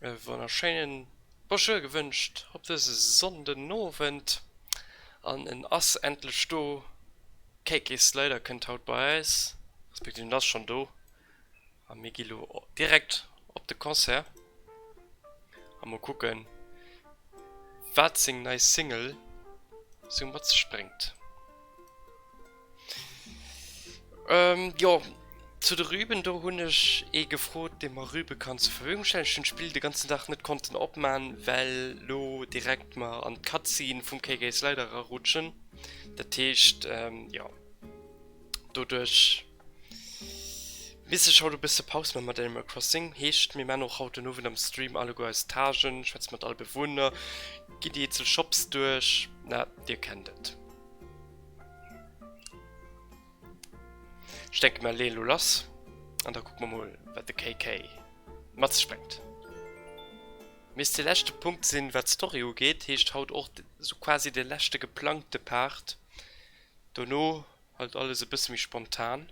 E wonnerschéinen Bonjour gewënscht op dëse Sonndenowend an en ass endlech do, KK Slider kënnt haut bei eis, respektiv en ass schonn do a mir gi lo direkt op de Concert a mol kucken wat seng nei Single sou mat sech bréngt. Jo, zu de Rüben, do hunn ech ee gefrot, dee mer Rübe kann zur Verfügung stellen. Ech hunn d'Spill de ganzen Dag net konnten opman, well lo direkt mer an d'Cutscene vum KK Slider erarutschen. Dat heescht, jo, doduerch misst ech haut e bësse Paus man mat Animal Crossing. Heescht, mir man och haut den Owend am Stream alleguer eis Tâchen, schwätze mat alle Bewunner, ginn déi eenzel Shops duerch, na, dir kennt et. Ech denke mer leeën elo lass an da kucke mer mol wat de KK mat sech bréngt. Misst de leschte Punkt sinn wat d'Story ugeet, heescht haut och sou quasi de leschte geplangte Part. Dono halt alles e bësse méi spontan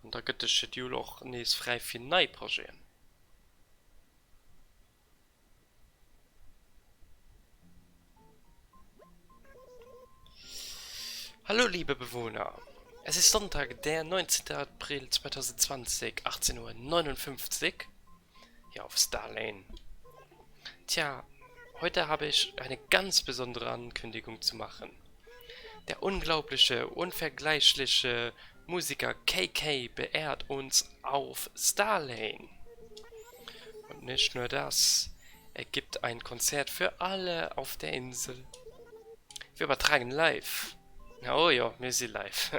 an da gëtt de Schedule och nees fräi fir nei Projeten. Hallo liebe Bewohner, es ist Sonntag, der 19. April 2020, 18.59 Uhr hier auf Starlane. Tja, heute habe ich eine ganz besondere Ankündigung zu machen. Der unglaubliche, unvergleichliche Musiker KK beehrt uns auf Starlane. Und nicht nur das, er gibt ein Konzert für alle auf der Insel. Wir übertragen live. Oh jo, mir si live.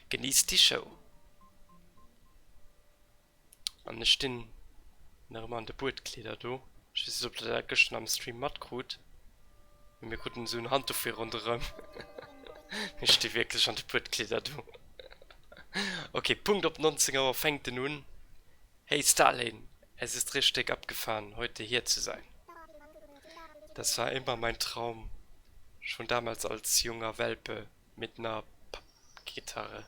Genießt die Show. An ech stinn nach ëmmer an de Buedkleeder do. Ech weess net, ob der dat gëschten am Stream matkrut, mee mir kruten esou en Handduch fir ronderëm. Mir sti wierklech an de Buedkleeder do. Ok, Punkt op 19 Auer fänkt en un. Hey Stalin, es ist richtig abgefahren, heute hier zu sein. Das war immer mein Traum, schon damals als junger Welpe mit ner Pappgitarre.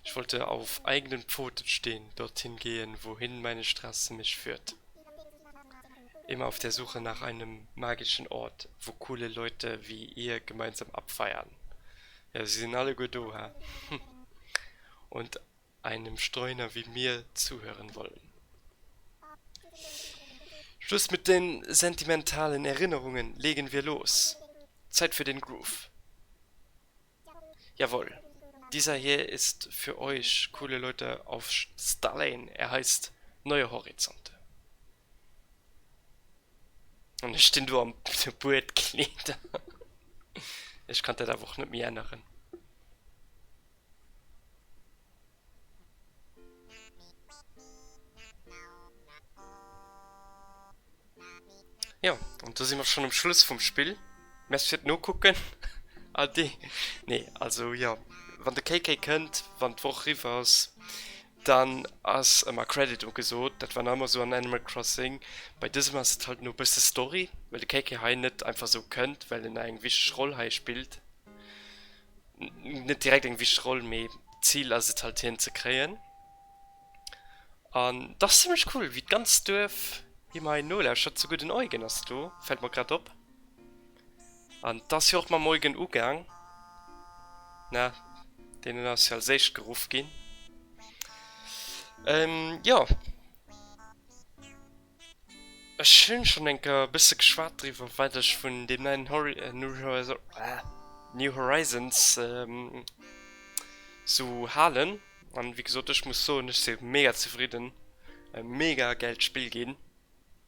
Ich wollte auf eigenen Pfoten stehen, dorthin gehen, wohin meine Straße mich führt. Immer auf der Suche nach einem magischen Ort, wo coole Leute wie ihr gemeinsam abfeiern. Ja, sie sinn alleguer do, hä? Und einem Streuner wie mir zuhören wollen. Schluss mit den sentimentalen Erinnerungen, legen wir los! Zeit für den Groove! Jawohl, dieser hier ist für euch coole Leute auf Starlane, er heißt Neue Horizonte. An ech stinn do am Buedkleeder. Ech kann dat awer och net méi änneren. Jo, an do si mer schonn um Schluss vum Spill. Merci fir d'Nokucken. Ade. Nee, also jo, wann de KK kënnt, wann d'Woch eriwwer ass, dann ass ëmmer Credit ugesot. Dat war nach ëmmer esou an Animal Crossing. Bei dësem ass et halt no e bësse Story, well de KK hei net einfach esou kënnt, well en eng wichteg Roll hei spillt. Net direkt eng wichteg Roll, mee d'Zil ass et halt hien ze kréien. An dat ass zimmlech cool, wéi d'ganzt Duerf him hei nolauschtert. Souguer den Eugen ass do, fält mer grad op. An 't ass jo och mam Eugen ugaang, ne? Deen ass jo als éischt geruff ginn. Jo. Ech hunn schonn eng Kéier e bësse geschwat driwwer, wat ech vun deem neien New Horizons sou halen. An wéi gesot, ech muss soen, ech si mega zefridden. E mega gäilt Spill ginn.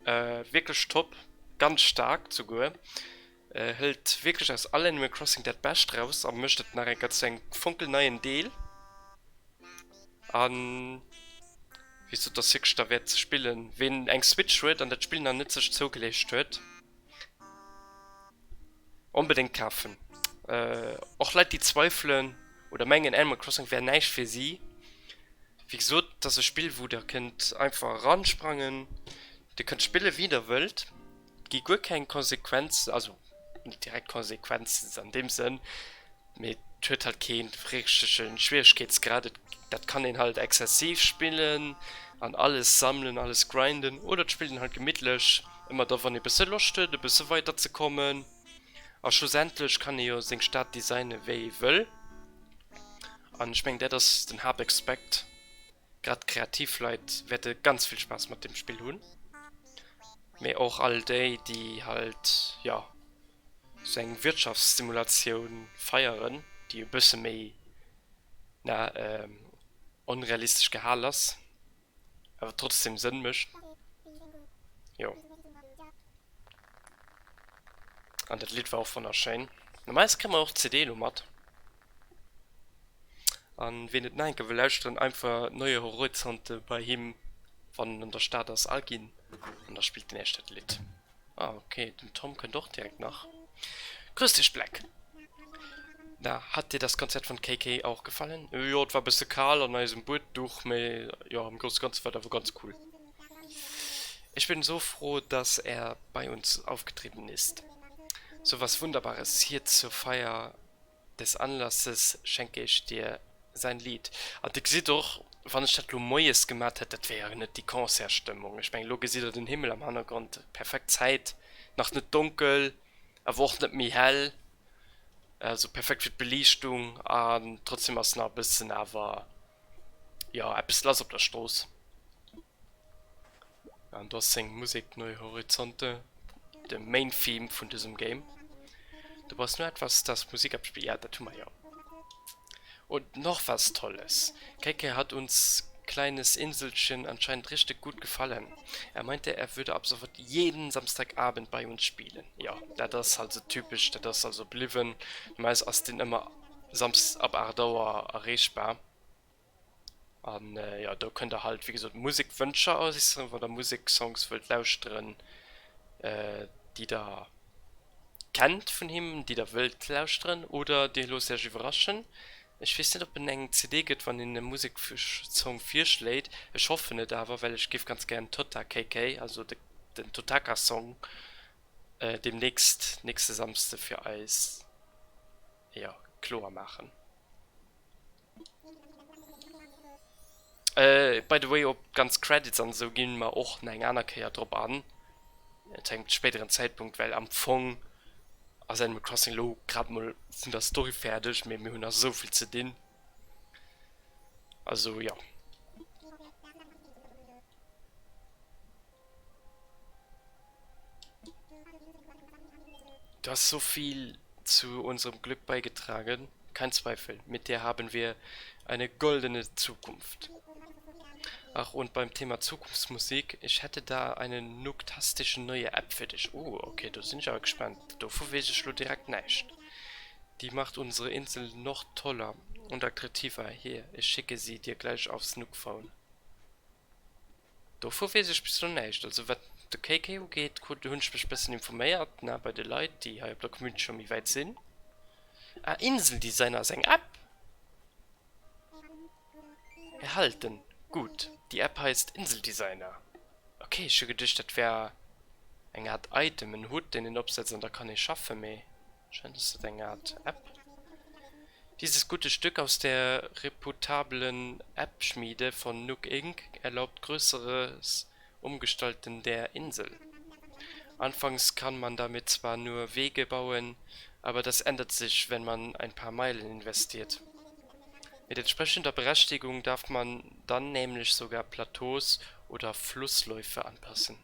Wierklech top, ganz staark souguer. Hëlt wierklech aus all Animal Crossing dat Bescht raus a mécht et nach eng Kéier zu engem fonkelneien Deel. An wéi gesot, ass wierklech derwäert ze spillen. Ween eng Switch huet an dat Spill nach net sech zougeleecht huet, onbedéngt kafen. Och Leit déi zweifelen oder mengen Animal Crossing wär näischt fir si, wéi gesot, et ass e Spill wou der kënnt einfach eransprangen, dir kënnt spille wéi der wëllt, et gi guer keng Konsequenzen, also net direkt Konsequenzen an deem Sënn, Mee et huet halt keen richtegen Schwieregkeetsgrad, et dat kann een halt exzessiv spillen. An alles sammelen, alles grinden. Oder et spillt een halt gemittlech, ëmmer da wann ee bësse Loscht huet e bësse weider ze kommen. A schlussendlech kann ee jo seng Stad designen wéi ee wëll. An ech mengen dat ass den Haaptaspekt. Grad kreativ Leit wäerte ganz vill Spaass mat deem Spill hunn. Mee och all déi, déi halt, jo, sou eng Wirtschaftssimulatioun feieren, déi e bësse méi, na, onrealistesch gehal ass, awer trotzdem Sënn mécht. Jo. An dat Lidd war och wonnerschéin. Normalerweis kréie mer och d'CD elo mat. An ween et nach eng Kéier wëll lauschteren, einfach Neue Horizonte bei him, wann en an der Stad ass, aginn an da spillt en iech dat Lidd. Ah ok, den Tom kënnt och direkt nach. Grüß dich Black! Na, hat dir das Konzert von KK auch gefallen? Jo, et war bësse kal an eisem Buedduch, mee jo, am grousse Ganze war et awer ganz cool. Ich bin so froh, dass er bei uns aufgetreten ist. So was Wunderbares hier zur Feier des Anlasses schenke ich dir säin Lied. An dir gesitt och, wann ech dat lo moies gemat hätt, dat wär jo net déi Concertsstëmmung. Ech mengen, lo gesitt der den Himmel am Hannergrond, perfekt Zäit, nach net donkel, awer och net méi hell, also perfekt fir d'Beliichtung an trotzdem ass nach e bëssen awer, jo, eppes lass op der Strooss. An do ass seng Musek Neue Horizonte, de Main Theme vun dësem Game. Du brauchst nur etwas, das Musik abspielt. Ja, dat hu mer jo. Und noch was Tolles, KK hat uns kleines Inselchen anscheinend richtig gut gefallen. Er meinte, er würde ab sofort jeden Samstagabend bei uns spielen. Jo, dat ass halt sou typesch, dat ass also bliwwen. Normalerweis ass deen ëmmer samsdes ab 8 Auer erreechbar. An jo, do kënnt der halt wéi gesot Musekwënscher äusseren, wann der Museksongs wëllt lauschteren, déi der kennt vun him, déi der wëllt lauschteren, oder dir loosst iech iwwerraschen. Ech weess net, ob en eng CD gëtt, wann een e Museksong virschléit. Ech hoffen et awer, well ech géif ganz gären Tota KK, also den Totaka-Song, deemnächst, nächste Samsde fir eis, jo, kloer maachen. By the way, op d'ganz Credits an esou ginn mer och nach eng aner Kéier drop an, zu engem spéideren Zäitpunkt, well am Fong ass Animal Crossing elo grad mol vun der Story fäerdeg, mee mir hunn nach esou vill ze dinn. Also jo. Du hast so viel zu unserem Glück beigetragen, kein Zweifel, mit dir haben wir eine goldene Zukunft. Ach, und beim Thema Zukunftsmusik, ich hätte da eine nooktastische neue App für dich. Oh, okay, do sinn ech awer gespannt, dovu weess ech lo direkt näischt. Die macht unsere Insel noch toller und attraktiver. Hier, ich schicke sie dir gleich aufs Nookphone. Dovu weess ech bis elo näischt. Also wat de KK ugeet, krut hunn ech mech bëssen informéiert, ne, bei de Leit, déi hei op der Community scho méi wäit sinn. Ah, Inseldesigner ass eng App? Erhalten. Gut, die App heißt Inseldesigner. Okay, ech hu geduecht, dat wär eng Art Item, en Hutt, deen een opsetzt an da kann ee schaffen, mee scheint ass dat eng Art App. Dieses gute Stück aus der reputablen App-Schmiede von Nook Inc. Erlaubt größeres Umgestalten der Insel. Anfangs kann man damit zwar nur Wege bauen, aber das ändert sich, wenn man ein paar Meilen investiert. Mit entsprechender Berechtigung darf man dann nämlich sogar Plateaus oder Flussläufe anpassen.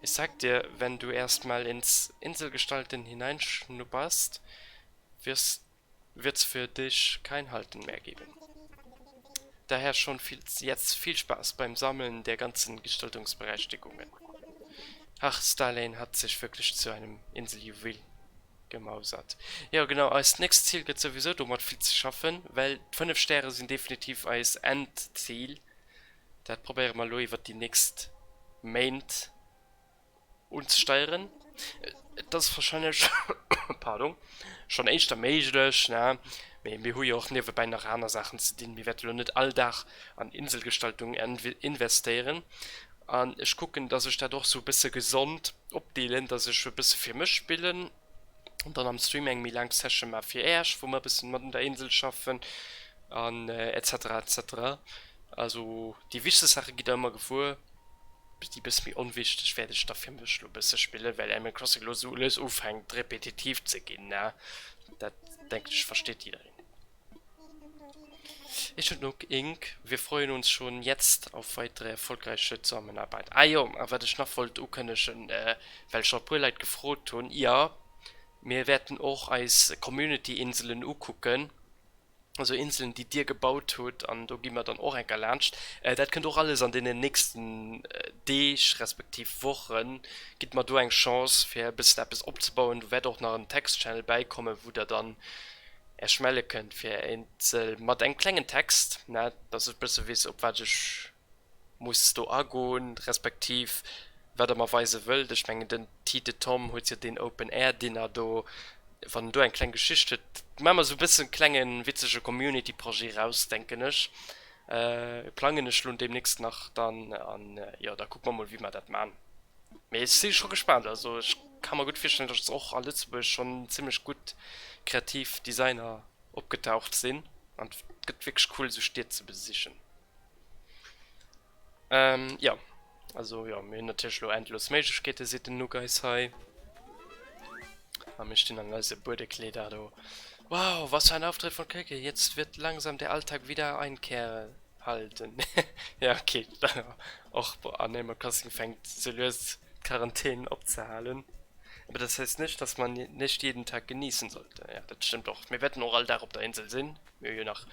Ich sag dir, wenn du erstmal ins Inselgestalten hineinschnupperst, wirst wird's für dich kein Halten mehr geben. Daher schon viel, jetzt viel Spaß beim Sammeln der ganzen Gestaltungsberechtigungen. Ach, Starlane hat sich wirklich zu einem Inseljuwel gemausert. Jo genau, eist nächst Ziel gëtt souwisou domat vill ze schaffen, well d'5 Stäre sinn definitiv eist Endzil. Dat probéiere mer elo iwwert déi nächst Méint unzesteieren. Et ass wahrscheinlech, pardon, schonn éischter méiglech, ne, mee mir hu jo och niewebäi nach aner Saachen ze dinn. Mir wäerte lo net all Dag an Inselgestaltung investéieren. An ech kucken, dass ech dat och sou e bësse gesond opdeelen, dass ech e bësse fir mech spillen an dann am Stream eng méi laang Session maache fir Äech, wou mer e bëssen mat un der Insel schaffen an et cetera et cetera. Also déi wichtegst Saache gitt der ëmmer gewuer, déi bësse méi onwichteg wäert ech da fir mech lo bësse spillen, well Animal Crossing lo sou lues ufänkt repetitiv ze ginn, ne? Dat denken ech versteet jiddereen. Ich und Nook Inc. Wir freuen uns schon jetzt auf weitere erfolgreiche Zusammenarbeit. Ah jo, a wat ech nach wollt ukënnegen, well scho e puer Leit gefrot hunn, jo, mir wäerten och eis Community-Inselen ukucken. also Inselen déi dir gebaut hutt an do gi mer dann och eng Kéier laanscht. Dat kënnt och alles an deenen nächsten Deeg respektiv Wochen. Gitt mer do eng Chance fir e bëssen eppes opzebauen. Do wäert och nach en Text-Channel bäikommen, wou der dann Äech melle kënnt fir Är Insel mat engem klengen Text, ne, dass ech bësse weess op wat ech muss do agoen, respektiv wat der mer weise wëllt. Ech mengen den Tite Tom huet jo deen Open Air Dinner do, wann en do eng kleng Geschicht huet, maache mer esou e bëssen klenge witzege Community Projet raus, denken ech. Plangen ech lo deemnächst nach dann an jo da kucke mer mol wéi mer dat man. Mee ech si scho gespaant, also ech ka mer gutt virstellen, datt och a Lëtzebuerg schonn zimmlech gutt kreativ Designer opgetaucht sinn an et gëtt wierklech cool esou Stied ze besichen. Ähm, jo. Also, jo, mir hunn natierlech elo endlos Méiglechkeete, seet den Nook eis hei. A mir stinn an eise Buedekleeder do. Wow, was für ein Auftritt von KK, jetzt wird langsam der Alltag wieder Einkehr halten. Ja, okay, och an Animal Crossing fänkt sou lues d'Quarantän opzehalen. Aber das heißt nicht, dass man nicht jeden Tag genießen sollte. Ja, dat stëmmt och. Mir wäerten och all Dag op der Insel sinn. Mir hu jo nach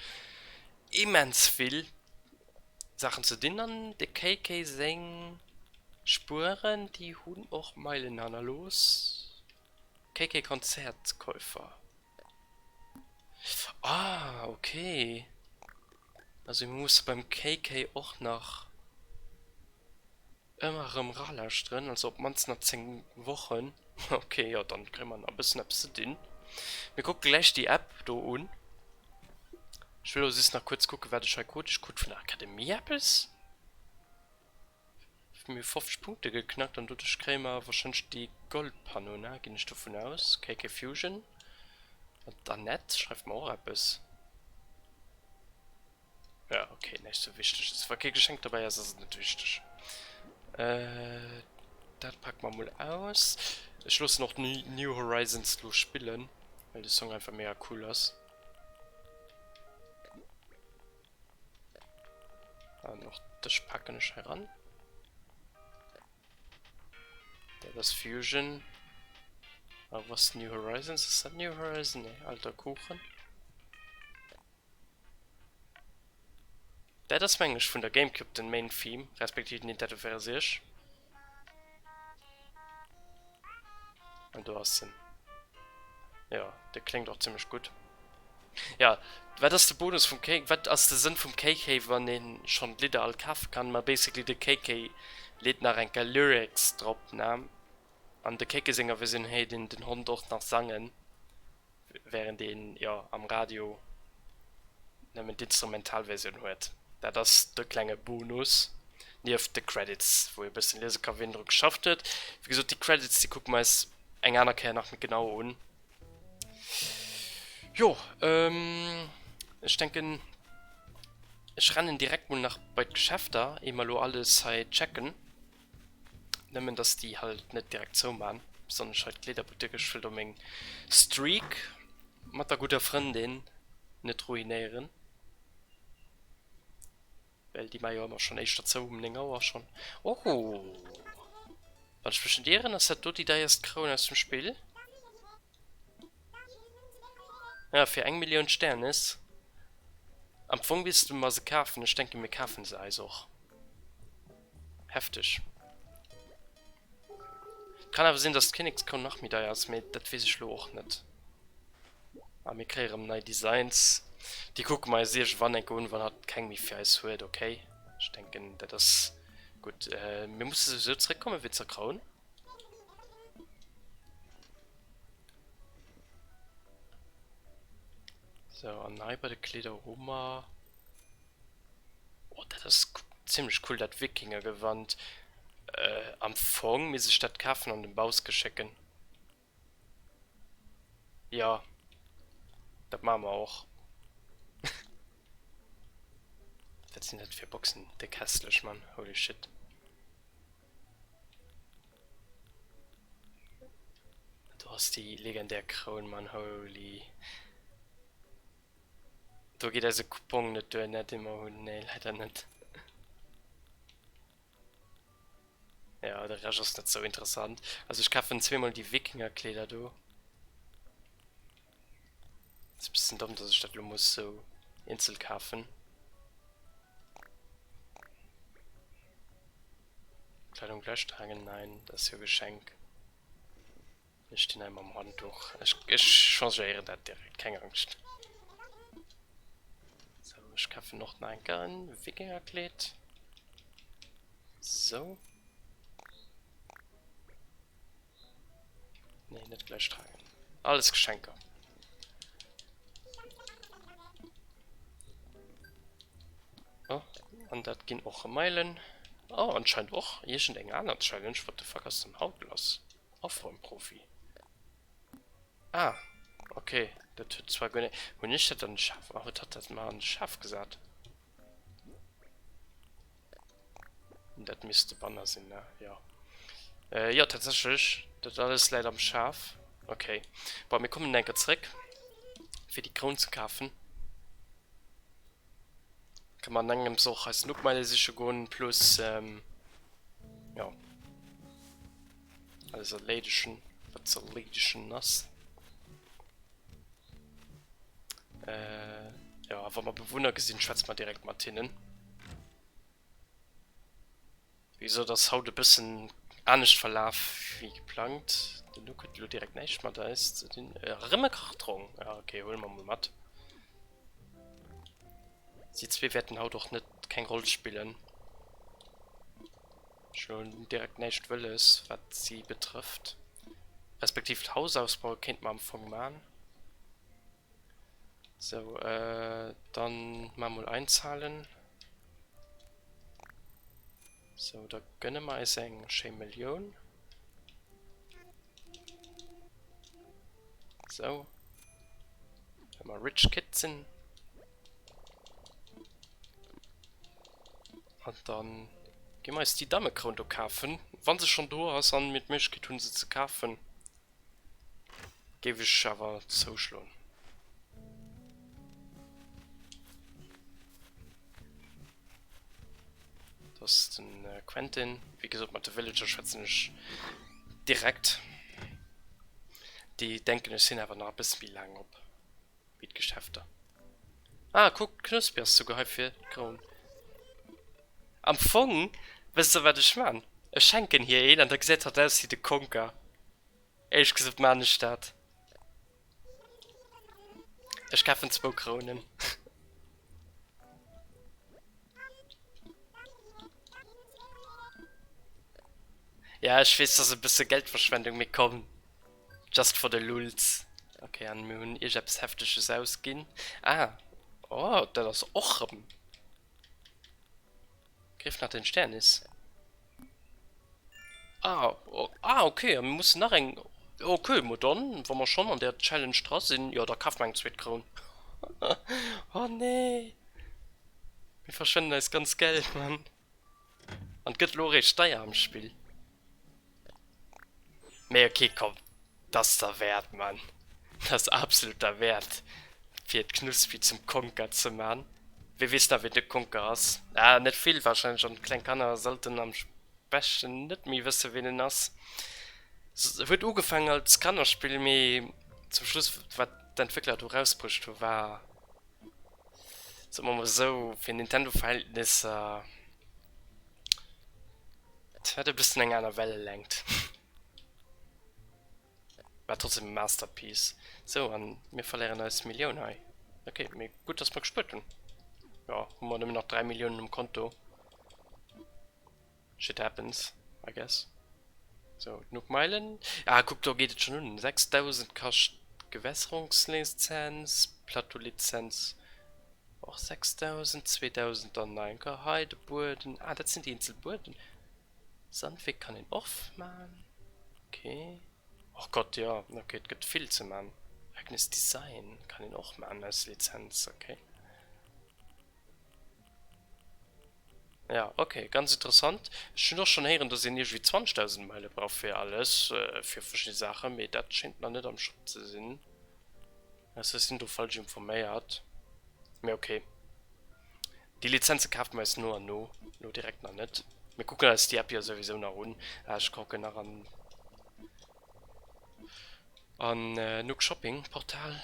immens vill Saachen ze dinn an de KK seng Spueren déi hunn och Meilen hannerlooss. KK Konzertkäufer Ah ok also mir musse beim KK och nach Ëmmer erëm ralauschteren, also op d'mannst nach 10 Wochen. Ok, jo dann kréie mer nach e bëssen eppes ze dinn. Mir kucke gläich déi App do un. Ech wëll elo just nach kuerz kucken, wat ech hei krut. Ech krut vun der Akademie eppes. Mir hu 50 Punkte geknackt an doduerch kréie mer warscheinlech déi Goldpanno, ne? Ginn ech dovun aus. KK Fusion. An d'Annette schreift mer och eppes. Ja, okay, näischt sou Wichteges. Wa kee Geschenk dobäi ass, ass et net wichteg. Äh, dat packe mer mol aus. Ech loossen och New Horizons lo spillen, well de Song einfach mega cool ass. An och dech packen ech hei ran. Dat ass Fusion. A was New Horizons? Ass dat New Horizon? Nee, alter Kuchen. Dat ass mengen ech vun der Gamecube den Main Theme, respektiv den Nintendo 64. An do ass en. Jo, de kléngt och zimmlech gutt. Ja, wat ass de Bonus vum K, wat ass de Sënn vum KK wann een schonn d'Lidder all kafe kann? Ma basically de KK leet nach eng Kéier Lyrics drop, ne? An de KK senger Versioun héiert een den Hond och nach sangen. Während een jo am Radio nëmmen d'Instrumentalversioun huet. Dat ass de klenge Bonus, nieft de Credits, wou ee bëssen liese ka wien dru geschafft huet. Wéi gesot, déi Credits déi kucke mer eis eng aner Kéier nach méi genau un. Jo, ech denken ech rennen direkt mol nach bei d'Geschäfter, ier mer elo alles hei checken. Nëmmen dass déi halt net direkt zou man, besonnesch hei d'Kleederbuttek. Ech wëll do meng Streak mat der gudder Frëndin net ruinéieren, well déi man jo ëmmer schonn éischter zou um 9 Auer schonn. Oh, wann ech mech net ieren ass dat do déi deierst Kroun aus dem Spill. Ja, fir eng Millioun Sternes. Am Fong misste mer se kafen. Ech denken, mir kafen se eis och. Hefteg. Kann awer sinn, dass d'Kinnekskroun nach méi deier ass, mee dat weess ech lo och net. A mir kréie rëm nei Designs. Déi kucke mer eis iergendwann enke un, wann hatt keng méi fir eis huet, ok? Ech denken, dat ass gutt. Mir musse souwisou zréckkomme fir zur Kroun. Sou, an hei bei de Kleeder hu mer... Oh, dat ass zimmlech cool, dat Wikingergewand. Am Fong misst ech dat kafen an dem Bauske schécken. Jo, dat maache mer och. Wat sinn dat fir Boxen? Déck hässlech, Mann. Holy shit. Do ass déi legendär Kroun, Mann. Holy. Do geet eise Coupon net duer, ne, dee mer hunn. Nee, leider net. Ja, de Rescht ass net sou interessant. Also ech kafen zweemol déi Wikingerkleeder do. Ass e bëssen domm, dass ech dat lo muss sou eenzel kafen. Kleidung gleich tragen? Nein, dat ass jo Geschenk. Ech stinn hei mam Handduch. Ech, ech changéieren dat direkt, keng Angscht. Sou, ech kafen och nach eng Kéier en Wikingerkleed. Sou. Nee, net gleich tragen. Alles Geschenker. Oh, an dat ginn och Meilen. Oh, anscheinend och iergendeng aner Challenge. What the fuck ass denn haut lass? Afräumprofi. Ah, okay. Dat huet zwar guer net. Hunn ech dat an de Schaf? Ah, huet hatt dat mar an de Schaf gesat? Dat misst de Banner sinn, ne? Jo. Äh, jo, tatsächlech. Dat alles läit am Schaf. Okay. Bon, mir kommen enker zréck, fir déi Kroun ze kafen. Kann man engems och eis Noobmeile siche goen, plus, ähm, jo, alles erleedegen, wat ze erleedegen ass. Äh, jo, a wa mer Bewunner gesinn, schwätze mer direkt mat hinnen. Wéi gesot ass haut e bëssen anescht verlaf wéi geplangt. Den Luc huet elo direkt näischt mat eis ze dinn. Erëm e Kartrong! Ja ok, huele mer mol mat. Si zwee wäerten haut och net keng Roll spillen. Ech hunn elo direkt näischt wëlles wat si betrëfft. Respektiv d'Haus ausbaue kéinte mer am Fong man. Sou, dann maa mol einzahlen. Sou, da gönne mer eis eng schéi Millioun. Sou. Well mer rich kid sinn. An dann gi mer eis déi Dammekroun do kafen, wa se schonn do ass an mir d'Méiglechkeet hunn se ze kafen. Géif ech awer zouschloen. Dat ass den Quentin. Wéi gesot, mat de Villager schwätzen ech direkt. Déi denken ech sinn awer nach e bësse méi laang op wéi d'Geschäfter. Ah kuck, d'Knuspi ass souguer hei fir d'Kroun. Am Fong, wësst der wat ech man? Ech schenken hir een an da gesäit hatt aus wéi de Conker. Éierlech gesot man ech dat. Ech kafen zwou Krounen. Ja ech weess, ass e bësse Geldverschwendung, mee komm. Just for the lulz. Ok, an mir hunn iergeppes Hefteges ausginn. Ah, oh, dat ass och rëm. Griff nach den Sternis. Ah, oh, ah, ok, a mir mussen nach eng. Ok, ma dann, wa mer schonn an där Challenge dra sinn, jo, da kafe mer eng zweet Kroun. Oh nee! Mir verschwenden eist ganz Geld, Mann. An et gëtt elo eréischt deier am Spill. Mee ok komm, d'ass derwäert Mann, d'ass absolut derwäert fir d'Knuspi zum Conker ze man. Wee weess nach ween de Conker ass? Ah net vill wahrscheinlech an kleng Kanner sollten am beschten net méi wësse ween en ass. Huet ugefaangen als Kannerspill mee zum Schluss wat d'Entwéckler do rausbruecht hu war soe mer mol esou fir Nintendo Verhältnisser Et hat e bëssen eng aner Wellelängt. War trotzdem e Masterpiece. Sou, an mir verléieren eis Millioun hei. Ok, mee gutt, dass mer gespuert hunn. Jo, hu mer nëmmen nach 3 Milliounen um Konto. Shit happens, I guess. Sou, d'Nook Meilen. Ah, kuck, do geet et schonn un. 6.000 kascht d'Gewässerungslizenz, Plateaulizenz. Och 6000, 2000 dann nach eng Kéier hei de Bueden. Ah, dat sinn déi eenzel Bueden. Sandwéck kann een och man. Okay. Och Gott, jo. Okay, et gëtt vill ze man. Agnes Design kann een och man als Lizenz. Okay. Ja, ok, ganz interessant. Ech hunn och schonn héieren, dass een iergendwéi 20.000 Meile brauch fir alles, fir verschidde Saachen, mee dat schéngt nach net am Shop ze sinn. Ausser ech sinn do falsch informéiert. Mee ok. Déi Lizenze kafe mer eis no an no, elo direkt nach net. Mir kucken eis déi App jo souwisou nach un. Ah, ech kucken nach an an Nook Shopping Portal.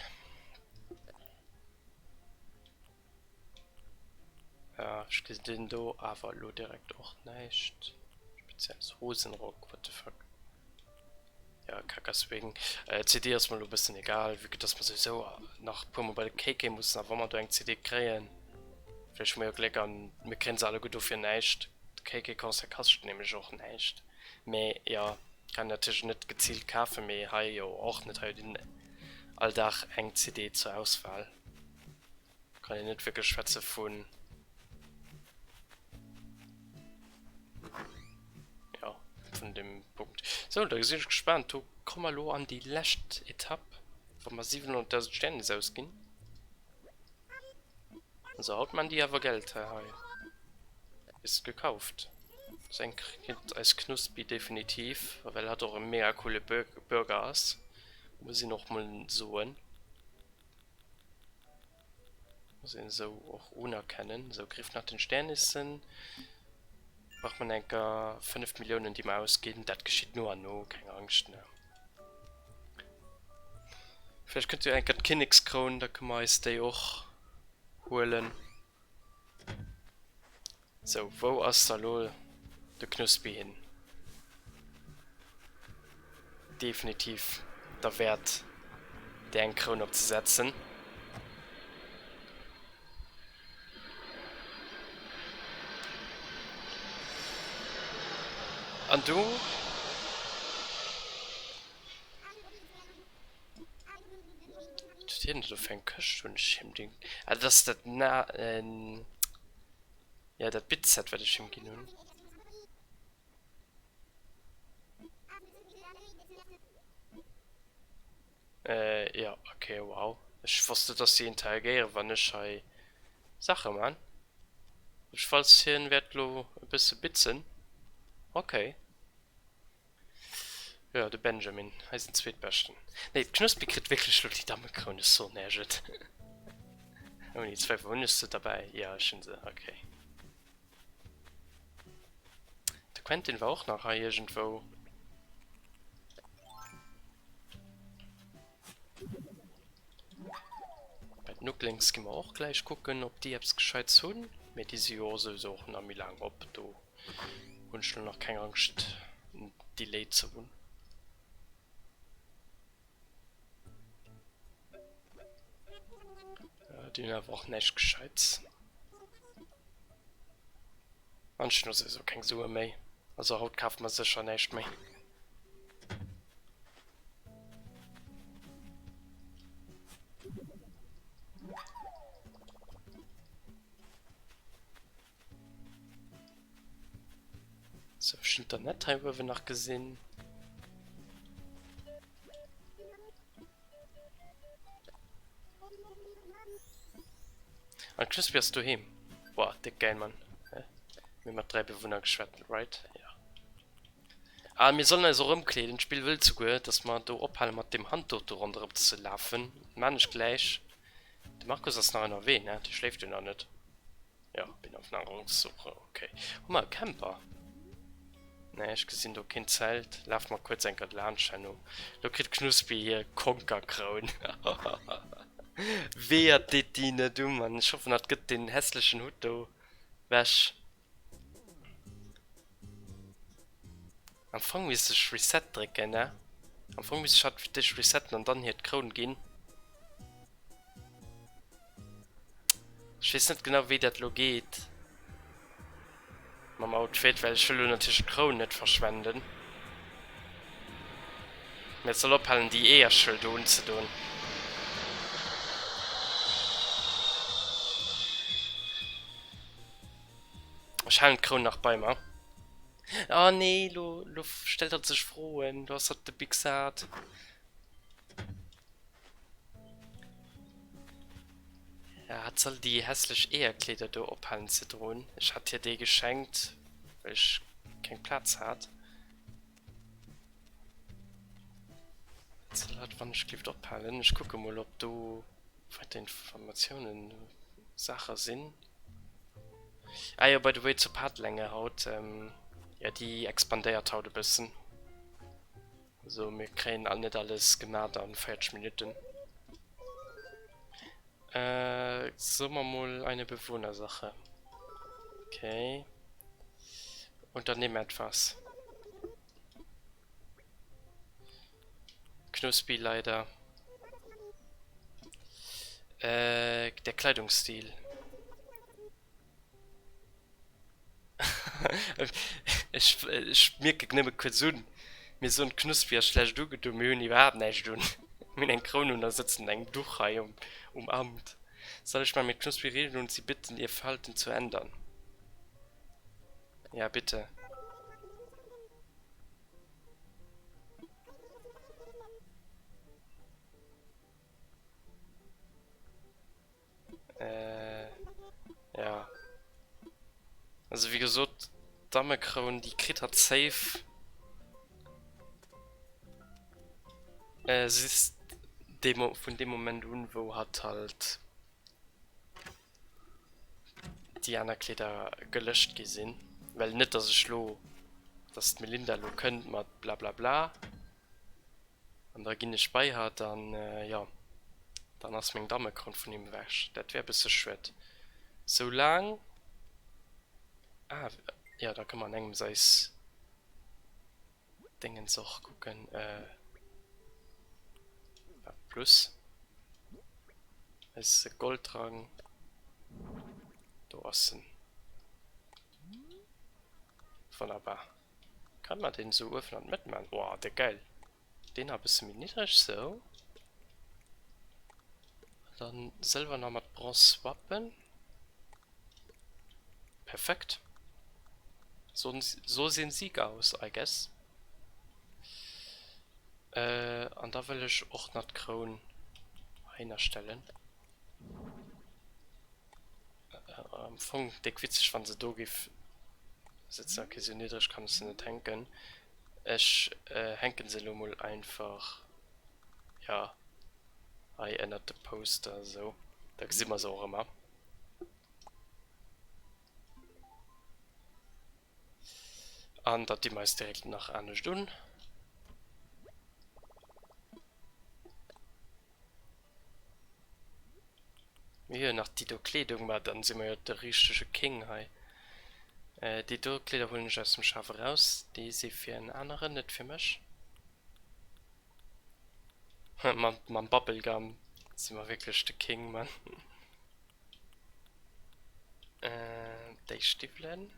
Ja, ech gesinn do awer elo direkt och näischt spezielles. Hosenrock, what the fuck. Ja, Kackerswing. Äh, CD ass mer elo e bëssen egal, vue que dass mer souwisou nach e puermol bei de KK mussen a wa mer do eng CD kréien, vläicht hu mer jo Gléck an mir kréien se alleguer do fir näischt. De KK-Concert kascht nämlech och näischt. Mee jo, kann een natierlech net geziilt kafen, mee hei jo och net. Hei huet een all Dag eng CD zur Auswahl. Kann een net wierklech schwätze vun, jo, vun dem Punkt. Sou, da sinn ech gespaant. Do komme mer elo an déi lescht Etapp, wou mer 700.000 Sternis ausginn. Also haut man déi awer Geld hei. Ist gekauft. Sou eng kritt eis Knuspi definitiv, well hatt och e mega coole Burger ass, muss een och mol soen. Muss een esou och unerkennen. Esou, Griff nach den Sternissen. Braucht man enker 5 Milliounen déi mer ausginn. Dat geschitt no an no, keng Angscht ne. Vläicht kënnt jo enker d'Kinnekskroun, da kënne mer eis déi och huelen. Sou, wou ass da lo de Knuspi hin? Definitiv derwäert déi eng Kroun op ze setzen. An do. Wat huet hien do fir eng Këscht? Hunn ech him déi. Ah, dat ass dat na. Ja, dat Bitset, wat ech him ginn hunn. Äh, ja, okay, wow. Ech wosst net, dass si interagéieren, wann ech hei Saache man. Ech falls hien wäert lo e bësse bitzen. Okay. Jo, de Benjamin, eisen zweetbeschten. Nee, d'Knuspi kritt wierklech lo déi Dammekroun, ech soen Iech et. Ouni Zweifel. Hunn ech se derbäi? Jo, ech hunn se, okay. De Quentin war och nach hei iergendwou. Bei den Nooklings gi mer och gläich kucken, ob déi eppes Gescheits hunn. Mee déi si jo och souwisou och nach méi laang op do. Hunn ech lo nach keng Angscht en Delay ze hunn. Déi hunn awer och näischt Gescheits. An ech hunn och souwisou keng Sue méi. Also haut kafe mer sécher näischt méi. Sou, ech hunn d'Annette hei uewen nach gesinn. An d'Knuspi ass doheem. Boah, déck gäil, Mann. Mir hu mat 3 Bewunner geschwat, right? Jo. Ah, mir sollen eis och ëmkleeden. D'Spill wëllt souguer, dass mer do ophale mat deem Handduch do ronderëm ze lafen. Maan ech gläich. De Markus ass nach ënnerwee, ne? Dee schléift jo nach net. Jo, bin auf Nahrungssuche, ok. Hu mer e Camper? Nee, ech gesinn do keen Zelt. Laf mer kuerz eng Kéier laanscht herno. Lo kritt d'Knuspi hir Konkerkroun. Weeër deet déi net u, Mann. Ech hoffen, hatt gëtt deen hässlechen Hutt do wech. Am Fong misst ech Reset drécken, ne? Am Fong misst ech hatt fir d'éischt resetten an dann hir d'Kroun ginn. Ech weess net genau wéi dat lo geet mam Outfit, well ech wëll lo natierlech d'Kroun net verschwenden. Mee et soll ophalen déi Eeërschëll do unzedoen. Ech halen d'Kroun nach bei mer. Oh nee, lo, lo stellt hatt sech Froen, lo ass hatt de Big Sad. Ja, hatt soll déi hässlech Eeërkleeder do ophalen ze droen. Ech hat hir déi geschenkt, well ech keng Plaz hat. Dat soll hatt wannechgelift ophalen. Ech kucke mol, ob do weider Informatiounen, Saache sinn. Ah jo, by the way, zur Partlänge haut. Jo, déi expandéiert haut e bëssen. Also mir kréien all net alles gemat an 40 Minuten. Äh, soe mer mol eine Bewohnersache. Okay. Unternimm etwas. Knuspi leider. Äh, der Kleidungsstil. Ech mierken nëmme kuerz un, mir soen d'Knuspi ass schlecht ugedoen, mir hunn iwwerhaapt näischt un. Mir hunn eng Kroun un a sëtzen an engem Duch hei um Amt. Soll ich mal mit Knuspi reden und sie bitten, ihr Verhalten zu ändern? Ja, bitte. Äh, ja. Also wéi gesot, d'Dammekroun, déi kritt hatt safe. Äh, just dee Mo vun deem Moment un, wou hatt halt déi aner Kleeder gelëscht gi sinn. Well net, dass ech lo, dass d'Melinda lo kënnt mat blablabla. An da ginn ech bei hatt an, jo, dann ass meng Dammekroun vun him ewech. Dat wär e bësse schued. Soulaang, ah, jo, da kënne mer an engems eis Déngens och kucken, wat plus eise Goldrang, do ass en. Wonnerbar. Kann man den sou uewen an d'Mëtt man? Woah, de geil! Deen nach e bësse méi niddreg, sou. An dann Sëlwer nach mat Bronze swappen. Perfekt. So, so sehen Sieg aus, I guess. Äh, an da wëll ech och nach d'Kroun heihinner stellen. Am Fong déck witzeg wann se do giff sëtzen. Ok sou niddreg kann ech se net hänken. Ech hänken se elo mol einfach jo hei ënnert de Poster esou, da gesi mer se och ëmmer. An dat di mer eis direkt nach anescht un. Mir hu jo nach déi do Kleedung, ma dann si mer jo de richtege King hei. Déi do Kleeder huelen ech aus dem Schaf eraus, déi si fir en aneren, net fir mech. Mam Bubblegum si mer wierklech de King, Mann. Déi Stiwwelen.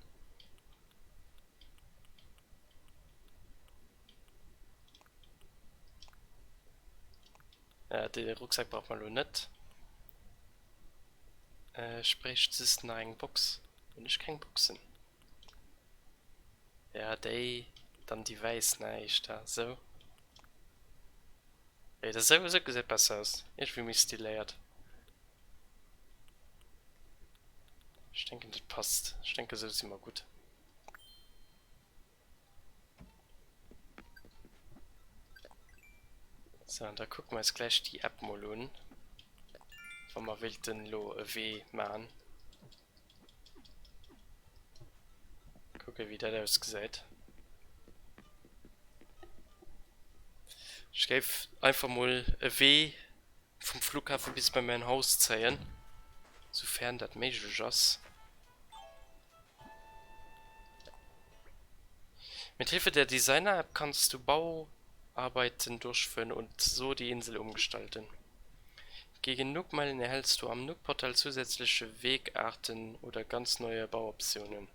Äh, de Rucksack brauche mer elo net. Ech bréicht just nach eng Box. Hunn ech keng Boxen? Ja, déi, dann déi wäiss, ne, éischter esou. Ey, dat esou, esou gesäit besser aus. Iergendwéi méi stiléiert. Ech denken, dat passt. Ech denken, esou si mer gutt. Sou, an da kucke mer eis gläich déi App mol un, wa mer wéilten elo e Wee man. Kucke wéi dat ausgesäit. Ech géif einfach mol e Wee vum Flughafen bis bei mäin Haus zéien, soufern dat méiglech ass. Mit Hilfe der Designer-App kannst du Bauarbeiten durchführen und so die Insel umgestalten. Gegen Nook-Meilen erhältst du am Nook-Portal zusätzliche Wegarten oder ganz neue Bauoptionen.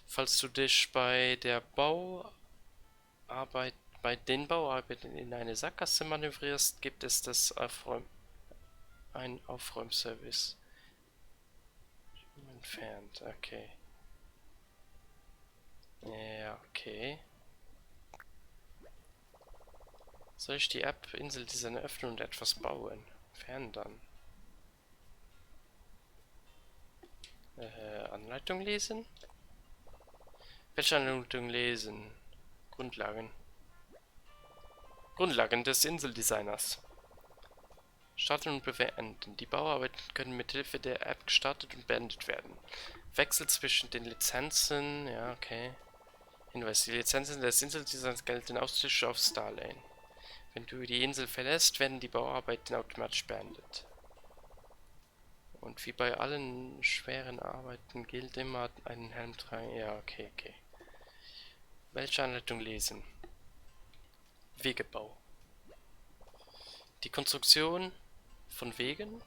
Falls du dich bei der Bauarbeit bei den Bauarbeiten in eine Sackgasse manövrierst, gibt es das Aufräum einen Aufräumservice. Entfernt, okay. Ja, okay. Soll ich die App Inseldesigner öffnen und etwas bauen? Verändern. Anleitung lesen? Welche Anleitung lesen? Grundlagen. Grundlagen des Inseldesigners. Starten und beenden. Die Bauarbeiten können mit Hilfe der App gestartet und beendet werden. Wechsel zwischen den Lizenzen. Ja, okay. Hinweis, die Lizenzen des Inseldesigns gelten ausschließlich auf Starlane. Wenn du die Insel verlässt, werden die Bauarbeiten automatisch beendet. Und wie bei allen schweren Arbeiten gilt immer einen Helm tragen. Ja, okay, okay. Welche Anleitung lesen? Wegebau. Die Konstruktion von Wegen.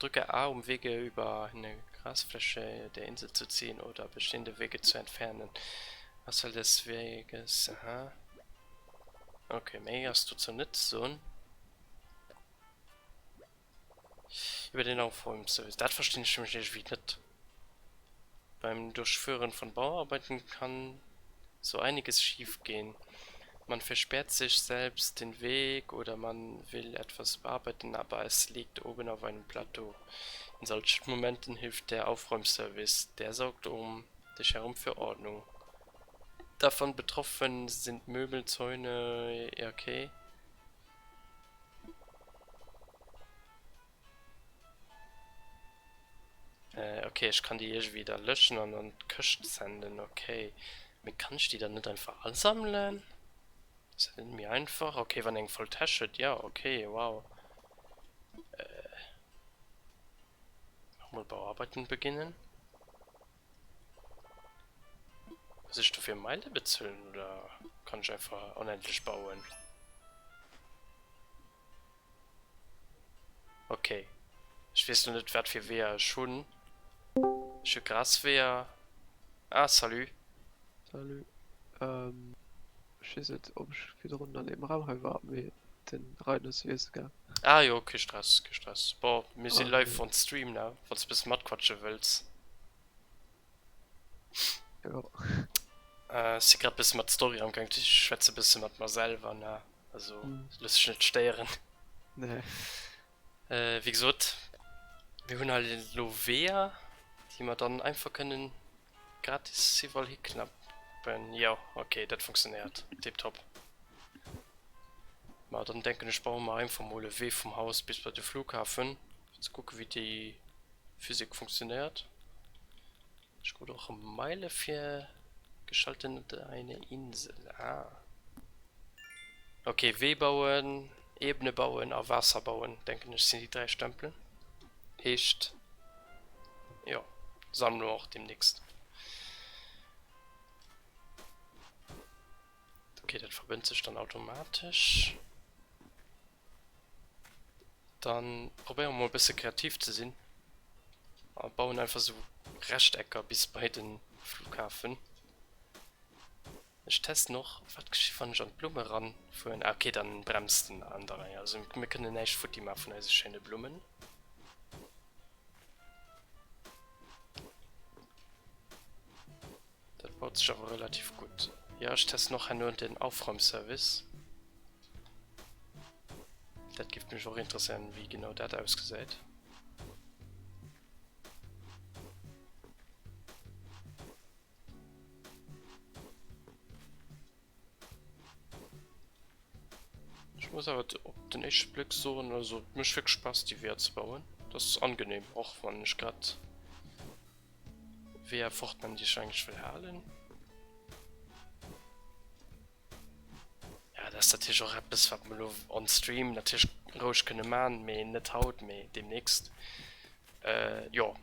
Drücke A, um Wege über eine Grasfläche der Insel zu ziehen oder bestehende Wege zu entfernen. Auswahl des Weges. Aha. Okay, méi ass dozou net ze soen. Iwwer den Aufräumservice. Dat verstinn ech nämlech iergendwéi net. Beim Durchführen von Bauarbeiten kann so einiges schief gehen. Man versperrt sich selbst den Weg oder man will etwas bearbeiten, aber es liegt oben auf einem Plateau. In solchen Momenten hilft der Aufräumservice, der sorgt um dich herum für Ordnung. Davon betroffen sind Möbel, Zäune, ja okay. Äh, okay, ech kann déi iergendwéi da löschen an an d'Këscht senden, okay. Mee kann ech déi dann net einfach asammelen? Ass dat net méi einfach? Okay, wann eng voll Täsch huet, ja, okay, wow. Äh, mach mol Bauarbeiten beginnen. Muss ech dofir Meile bezuelen oder kann ech einfach onendlech bauen? Ok. Ech weess lo net wat fir Weeër ech hunn. Ech hu Grasweeër. Ah, salut. Salut. Ech weess net ob ech virdrun an deem Raum hei war, mee den Raiden ass iesse gaang. Ah jo, kee Stress, kee Stress. Bon, mir si live on stream ne, wanns de bësse matquatsche wëlls. Jo. Ech si grad bësse mat Story amgaang, ech schwätze bësse mat mer selwer ne, also looss dech net stéieren. Nee. Wéi gesot, mir hunn hei elo Weeër, déi mer dann einfach kënnen gratis iwwerall hiklappen. Jo, ok, dat funktionéiert tiptop. Ma dann denken ech baue mer einfach mol e Wee vum Haus bis bei de Flughafen, fir ze kucke wéi déi Physik funktionéiert. Ech krut och Meile fir geschalten eine Insel. Ah. Ok, Wee bauen, Ebene bauen a Waasser bauen, denken ech sinn déi 3 Stempelen. Heescht, jo, Sammlung och demnächst. Ok, dat verbënnt sech dann automatesch. Dann probéiere mer mol e bësse kreativ ze sinn a bauen einfach sou Rechtecker bis bei den Flughafen. Ech testen och wat geschitt wann ech an d'Blumme ranfueren. Ah ok, dann bremst den an der Rei. Also mir kënnen näischt futti maache vun eise schéine Blummen. Dat baut sech awer relativ gutt. Jo, ech testen och herno den Aufräumservice. Dat géif mech och interesséieren, wéi genau dat ausgesäit. Ech muss awer op den éischte Bléck soen, also et mécht wierklech Spaass déi Weeër ze bauen. Dat ass angenehm, och wann ech grad Weeër fortman déi ech eigentlech wëll halen. Ja, dat ass natierlech och eppes wat mer elo on stream natierlech roueg kënne man, mee net haut, mee deemnächst. Jo,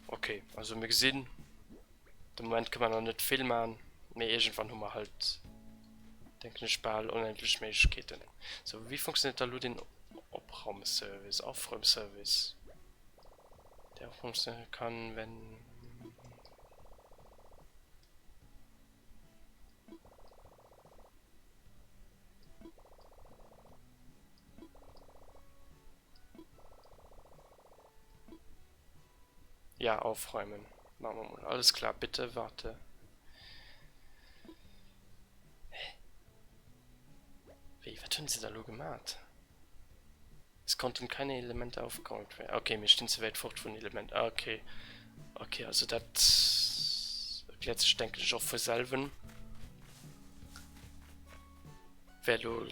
ok, also mir gesinn. De Moment kënne mer nach net vill man, mee iergendwann hu mer halt, denken ech, bal onendlech Méiglechkeeten. Sou, wéi funktionéiert da lo den Opraumservice, Aufräumservice? Der Aufräumservice kann, wenn. Ja, aufräumen. Machen wir mal. Alles klar, bitte warte. Hä? Wéi, wat hunn se da lo gemat? Es konnten keine Elemente aufgeräumt werden. Okay, mir stinn ze wäit fort vun Element. Ah, okay. Ok, also dat erkläert sech denken ech och vu selwen. Wär lo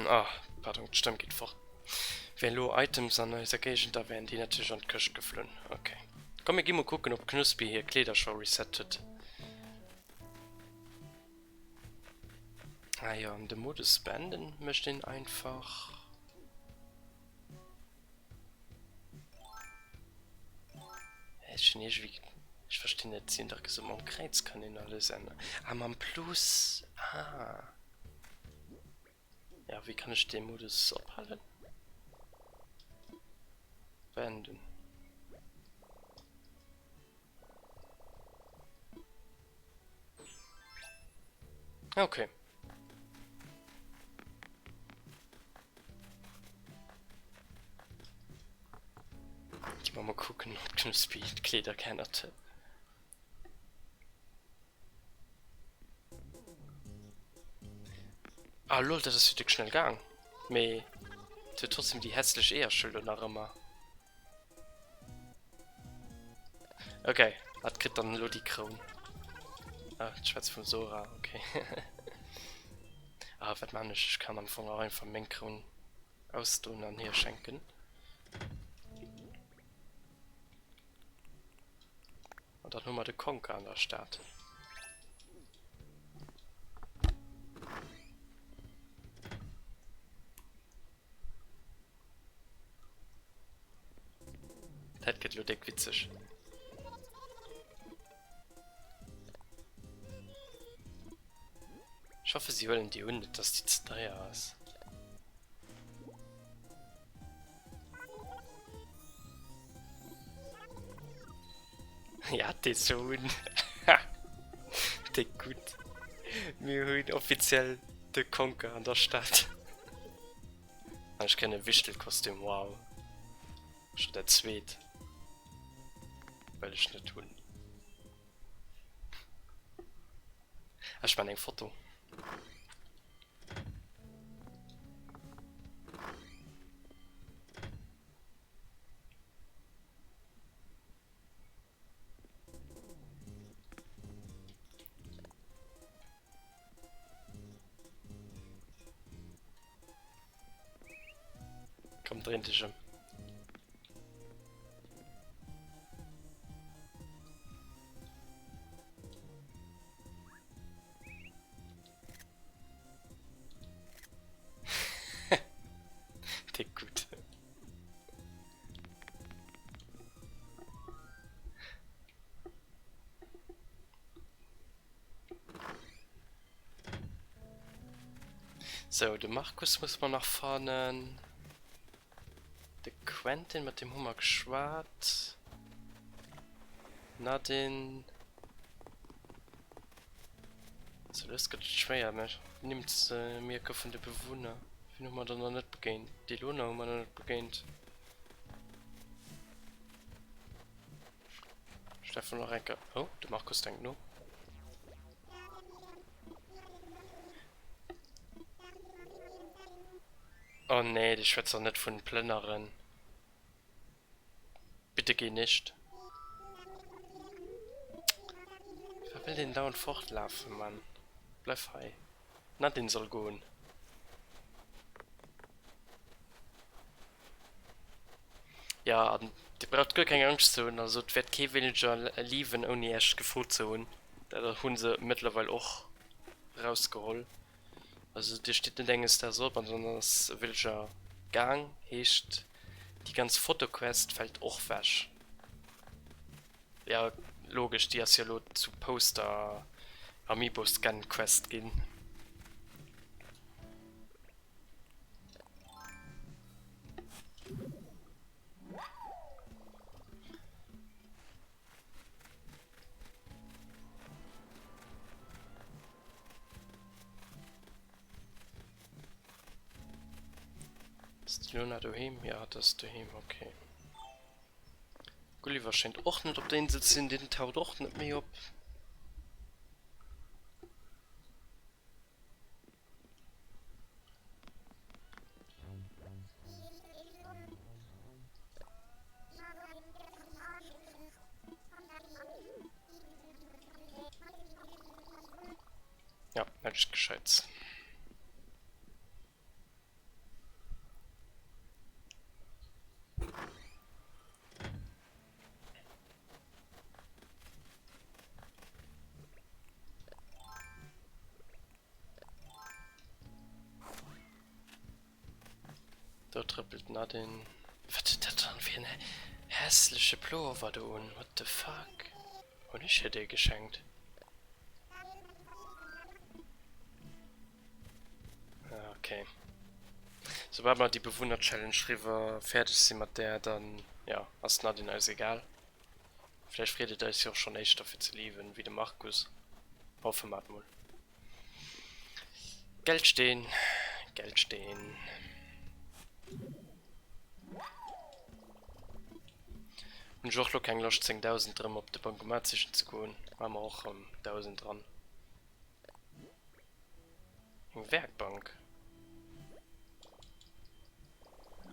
ah, pardon, d'Stëmm geet fort. Wär lo Items an eiser Géigend, da wären déi natierlech an d'Këscht geflunn. Ok. Komm mir gi mol kucken, ob d'Knuspi hir Kleeder scho reset huet. Ah jo, an de Modus beenden mécht een einfach. Ech hunn iergendwéi, ech verstinn net, si hunn dach gesot mam Kräiz kann een alles änneren. Ah mam Plus, ah. Ja wéi kann ech dee Modus ophalen? Beenden. Okay. Gi mer mol kucken, ob d'Knuspi d'Kleeder geännert huet. Ah lol, dat ass jo déck schnell gaang. Mee et huet trotzdem déi hässlech Eeërschëll do nach ëmmer. Ok, hat kritt dann elo déi Kroun. Ah, d'Schwätz vum Sora, ok. Ah, wat man ech? Ech kann am Fong och einfach meng Kroun ausdoen an hir schenken. An dann hu mer de Conker an der Stad. Dat gëtt lo déck witzeg. Ech hoffe si huelen déi un, net dass déi ze deier ass. Ja, déi se un. Déck gutt. Mir hunn offiziell de Conker an der Stad. An ech kréien e Wichtelkostüm, wow. Scho dat zweet. Well ech net hunn. Ech man eng Foto. Komm, dréin dech ëm. Déck gutt. Sou, de Markus muss mer nach fannen. De Quentin, mat deem hu mer geschwat. Nadine. Sou, lues gëtt et schwéier, mä Nimm ze mierke vun de Bewunner. Wien hu mer dann nach net begéint? D'Ilona hu mer nach net begéint. Stefan nach eng Kéier. Oh, de Markus denkt no. Oh nee, déi schwätzt doch net vun plënneren. Bitte geh nicht. Wat wëll deen dauernd fortlafen, Mann? Bleif hei. D'Nadine soll goen. Jo, an dir braucht guer keng Angscht ze hunn, also et wäert kee Villager leaven ouni iech gefrot ze hunn. Dat hu se mëttlerweil och rausgeholl. Also dir steet net enges Daags op an dann ass e Villager gaang, heescht déi ganz Fotoquest fält och wech. Jo, logesch, déi ass jo elo zu Poster Amiibo Scan Quest ginn. Ass d'Luna doheem? Jo, hatt ass doheem, okay. Gulliver schéngt och net op der Insel ze sinn, deen taucht och net méi op. Näischt Gescheits. Do trëppelt d'Nadine. Wat huet dat dann fir en hässleche Pullover do un? What the fuck? Hunn ech hir dee geschenkt? Ah, okay. Soubal mer déi Bewunner-Challenge riwwer fäerdeg si mat där, dann, jo, ass d'Nadine eis egal. Vläicht freet et eis jo och schonn éischter fir ze leaven, wéi de Markus. Hoffe mer et mol. Geldsteen, Geldsteen. Hunn ech och lo keng Loscht 10.000 rëm op de Bankomat sichen ze goen. Maache mer och rëm 1.000 dran. Eng Werkbank.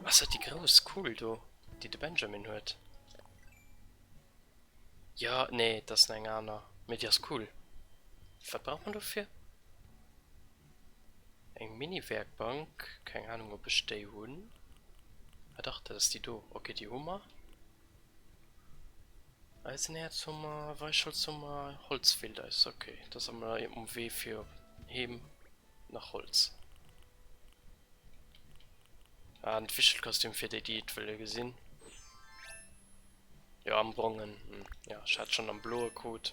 Ass dat déi grouss Kull do, déi de Benjamin huet? Jo, nee, et ass eng aner, mee déi ass cool. Wat brauch man dofir? Eng Mini-Werkbank, keng Ahnung ob ech déi hunn. Ah dach, dat ass déi do. Ok, déi hu mer. Eisenäerz hu mer, Weichholz hu mer, Holz feelt eis. Ok, da sammele mer um Wee fir heem nach Holz. Ah, an d'Wichtelkostüm fir déi, déi et wëlle gesinn. Jo am brongen, jo ech hat schon am bloe krut.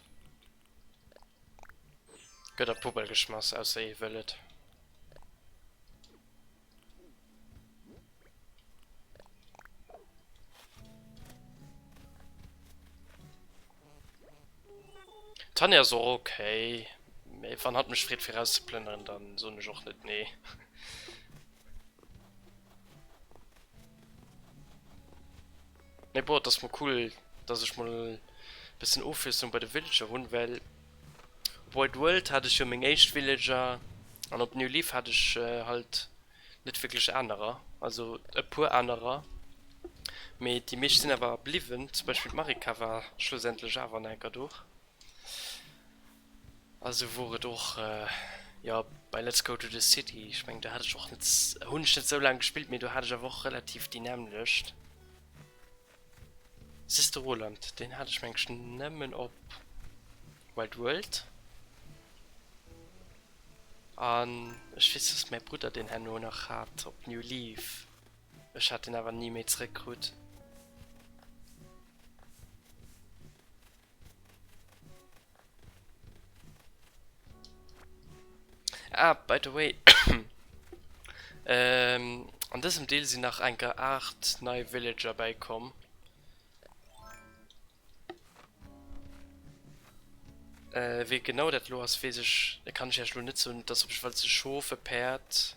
Gëtt a Poubelle geschmass, ausser ee wëll et. D'Tanja ass och ok, mee wann hatt mech freet fir erauszeplënneren, dann soen ech och net nee. Mee bon, et ass mol cool, dass ech mol e bëssen Ofwiesslung bei de Villager hunn, well op Wild World hat ech jo meng éischt Villager an op New Leaf hat ech halt net wierklech anerer, also e puer anerer, mee déi meescht sinn awer bliwwen. Zum Beispill d'Marika war schlussendlech awer nach enker do. A sou wor et och, jo, bei Let's Go to the City. Ech mengen, do hat ech och net, hunn ech net sou laang gespillt, mee do hat ech awer och relativ déi nämmlecht. Siss de Roland, deen hat ech meng ech nëmmen op Wild World. An ech weess, dass mäi Brudder deen herno nach hat op New Leaf. Ech hat deen awer ni méi zeréckkrut. Ah, by the way, an dësem Deel sinn nach enker 8 nei Villager bäikomm. Wéi genau dat elo ass, weess ech, kann ech iech elo net soen. Et ass op jiddwer Fall e Schof, e Päerd,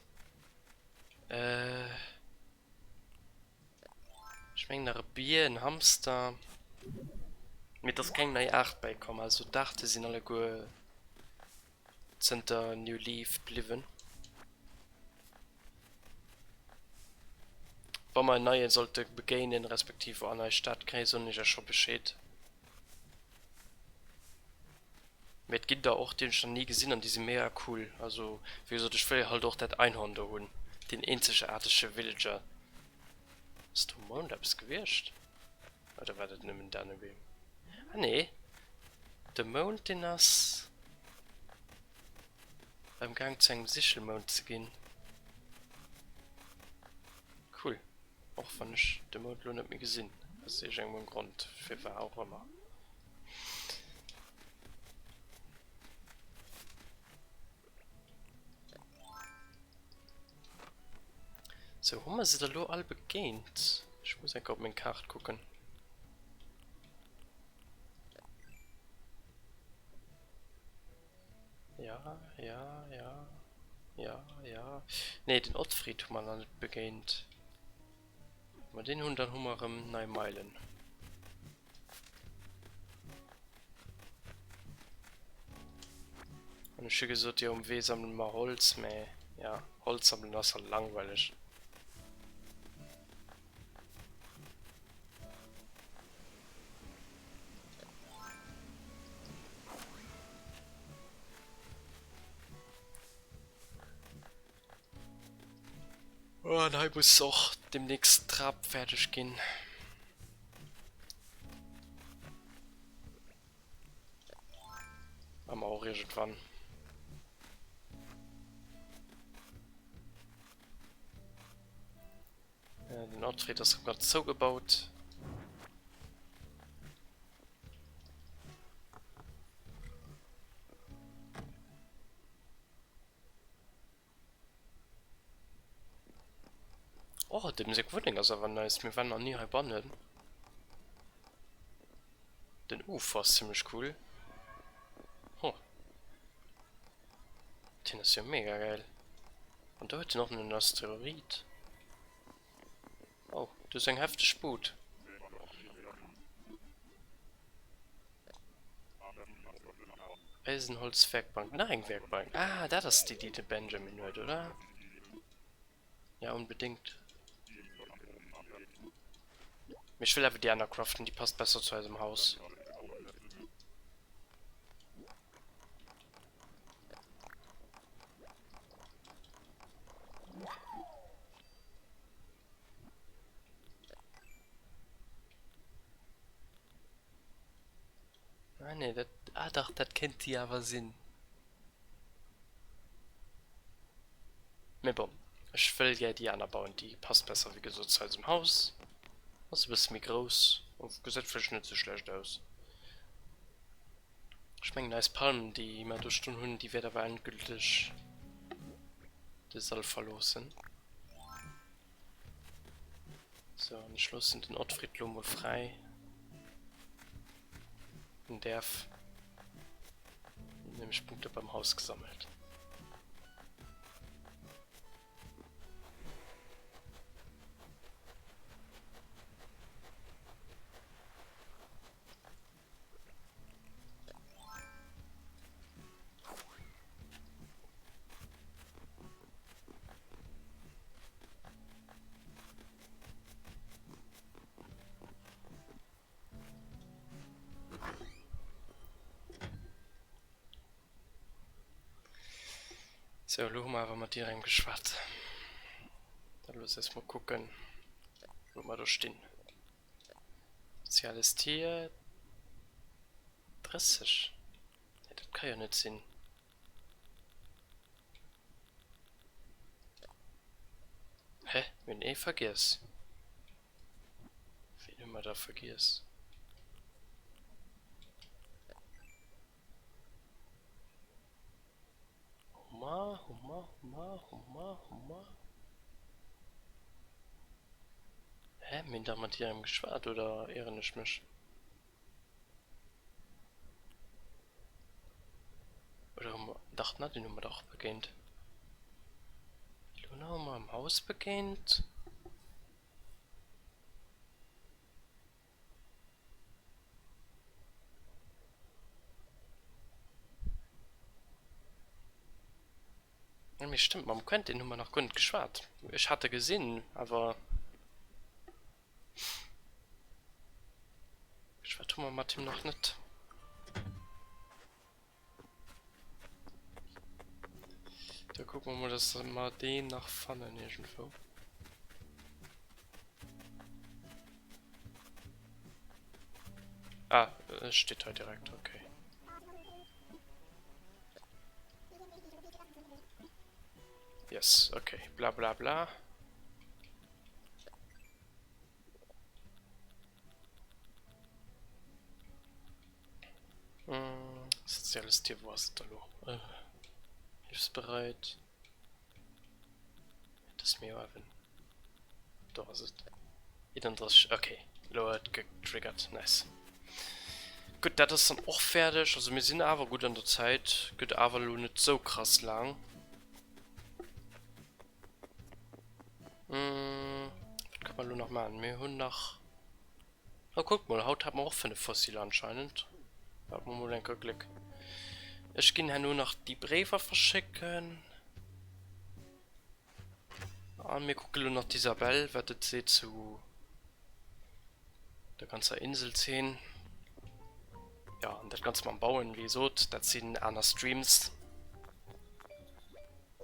Ech mengen nach e Bier, en Hamster. Mee et ass keng nei Aart bäikomm, also d'Aarte sinn alleguer zënter New Leaf bliwwen. Wa mer en neie sollte begéinen, respektiv an eis Stad kréien, soen ech iech scho Bescheed. Mee et ginn der och, déi hunn ech nach ni gesinn an déi si mega cool. Also wéi gesot, ech wëll halt och dat Einhorn do hunn, deen eenzegaartege Villager. Ass do um Mound eppes gewiescht oder war dat nëmmen Dänebeem? Ah nee, de Mound deen ass am Gaang zu engem Sichelmound ze ginn. Cool, och wann ech de Mound lo net méi gesinn, aus iergendengem Grond, firwar och ëmmer. Sou, hu mer se da lo all begéint? Ech muss eng Kéier op meng Kaart kucken. Ja, ja, ja, ja, ja. Nee, den Ottfried hu mer nach net begéint. Wa mer deen hunn, dann hu mer erëm nei Meilen. An ech hu gesot, jo um Wee sammele mer Holz, mä ja, Holz sammelen ass halt langweileg. Oh, an hei muss och demnächst d'Trap fäerdeg ginn. Machen wir och iergendwann. Den Ottfried ass ganz zougebaut. Oh, dem seng Wunneng ass awer nice. Mir waren nach ni heibannen. Den Ufer ass zimmlech cool. Ho. Den ass jo mega geil. An do huet en och en Asteroid. Oh, do ass eng hefteg Bud. Eisenholzwerkbank, nach eng Werkbank. Ah, dat ass déi, déi de Benjamin huet, oder? Ja, unbedingt. Mee ech wëll awer déi aner craften, déi passt besser zu eisem Haus. Ah nee, dat, ah dach, dat kéint déi awer sinn. Mee bon, ech wëll gär déi aner bauen, déi passt besser wéi gesot zu eisem Haus. Ass e bësse méi grouss a gesäit vläicht net sou schlecht aus. Ech mengen eis Palm déi mer do stoen hunn, déi wäert awer endgülteg de Sall verloossen. Sou, an ech loossen den Ottfried lo mol fräi. En däerf nämlech Punkte beim Haus gesammelt. Sou, elo hu mer awer mat dir engem geschwat. Da looss eis mol kucken, wou mer do stinn. Soziales Tier 30? Nee, dat ka jo net sinn. Hä? Mir hunn ee vergiess. Ween hu mer da vergiess? Hummer, Hummer, Hummer, Hummer, Hummer. Hä, mir hunn dach mat hirem geschwat, oder ieren ech mech? Oder hu mer, dach, d'Nadine hu mer dach och begéint. D'Luna hu mer am Haus begéint. Mee stëmmt, mam Quentin hu mer nach guer net geschwat. Ech hat e gesinn, awer geschwat hu mer mat him nach net. Da kucke mer mol, dass mer deen nach fannen iergendwou. Ah, e steet hei direkt, okay. Yes, okay, bla bla bla. Soziales Tier, wou ass et da lo? Hilfsbereit. Dat ass mir jo awer. Do ass et. 31, ok, lo huet et getriggert, nice. Gutt, dat ass dann och fäerdeg. Also mir sinn awer gutt an der Zäit. Gëtt awer elo net sou krass laang. Wat kënne mer elo nach maachen? Mir hunn nach. Oh kuckt mol, haut hat mer och 5 Fossile anscheinend. Hat mer mol enker Gléck. Ech ginn herno nach déi Bréiwer verschécken. An mir kucke lo nach d'Isabelle, wat et seet zu der ganzer Inselzeen. Ja, an dat Ganze mam Bauen, wéi gesot, dat sinn aner Streams.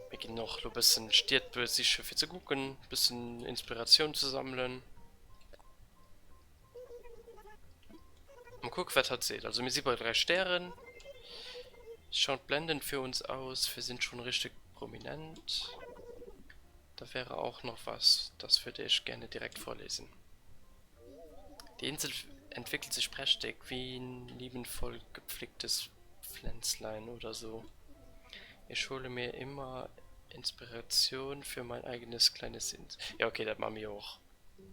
Mir ginn och lo bëssen Stied besiche fir ze kucken, bëssen Inspiratioun ze sammelen. Mol kucken wat hatt seet. Also mir si bei 3 Stären. Es schaut blendend für uns aus, wir sind schon richtig prominent. Da wäre auch noch was, das würde ich gerne direkt vorlesen. Die Insel entwickelt sich prächtig, wie ein liebenvoll gepflegtes Pflänzlein oder so. Ich hole mir immer Inspiration für mein eigenes kleines Insel. Ja okay, dat ma mir och.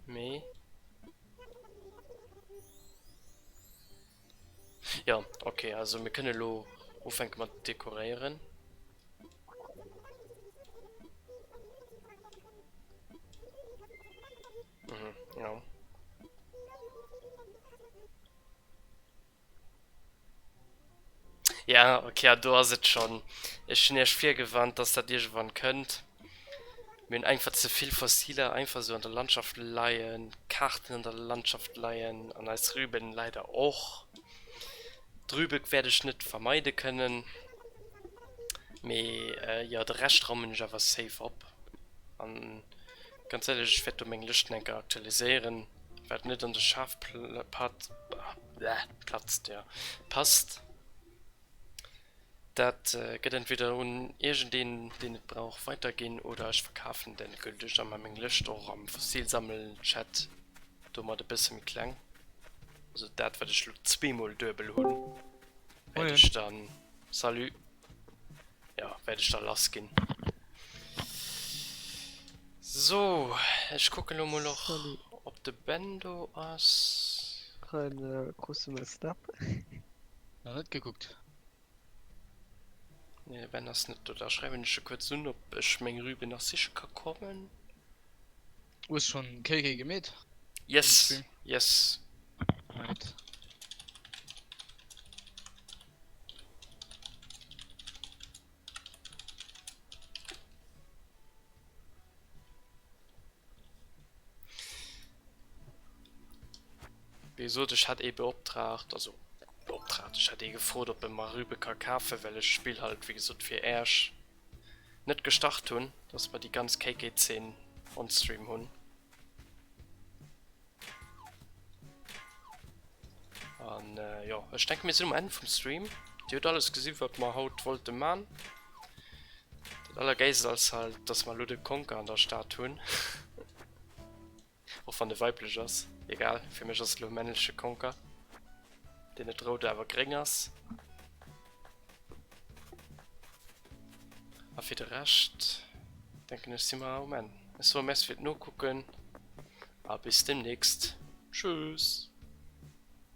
Mee. Jo, ok, also mir kënne lo ufänke mat dekoréieren. Mhm, jo. Ja, ok, a do ass et schonn. Ech hunn iech virgewarnt, dass dat iergendwann kënnt. Mir hunn einfach ze vill Fossiler einfach esou an der Landschaft leien, Kaarten an der Landschaft leien an eis Rüben leider och. D'Rübe wäert ech net vermeide kënnen, mee jo, de Rescht raumen ech awer safe op. An ganz éierlech, ech wäert do meng Lëschten eng Kéier aktualiséieren, wat net an de Schaf platzt, jo, passt. Dat gëtt entweder un iergendeen, deen et brauch, weiderginn oder ech verkafen et endgülteg a man meng Lëscht och am Fossilsammelchat domat e bësse méi kleng. Also dat wat ech lo zweemol duebel hunn, wäert ech dann, salut, jo, wäert ech da lass ginn. So, ech kucken lo mol och, ob de Ben do ass. Rein, krus du mäi Snap? Nach net gekuckt. Nee, de Ben ass net do. Da schreiwen ech e kuerz un, ob ech meng Rüben nach siche ka kommen. Hues schon KK gemeet? Yes, yes. Right. Wéi gesot, ech hat ee beoptraagt, also beoptraagt, ech hat ee gefrot, ob e mer Rübe ka kafen, well ech d'Spill halt, wéi gesot, fir Äerch net gestart hunn, dass mer déi ganz KK-Zeen on Stream hunn. An jo, ech denke mir sinn um Enn vum Stream. Dir hutt alles gesi wat mer haut wollte man. Dat allergéist ass halt, dass mer elo de Conker an der Stad hunn. Och wann e weiblech ass, egal, fir mech ass et elo e männleche Conker, deen net rout awer gréng ass. A fir de Rescht denken ech si mer um Enn. Ech soe Merci fir d'Nokucken a bis demnächst. Tschüss!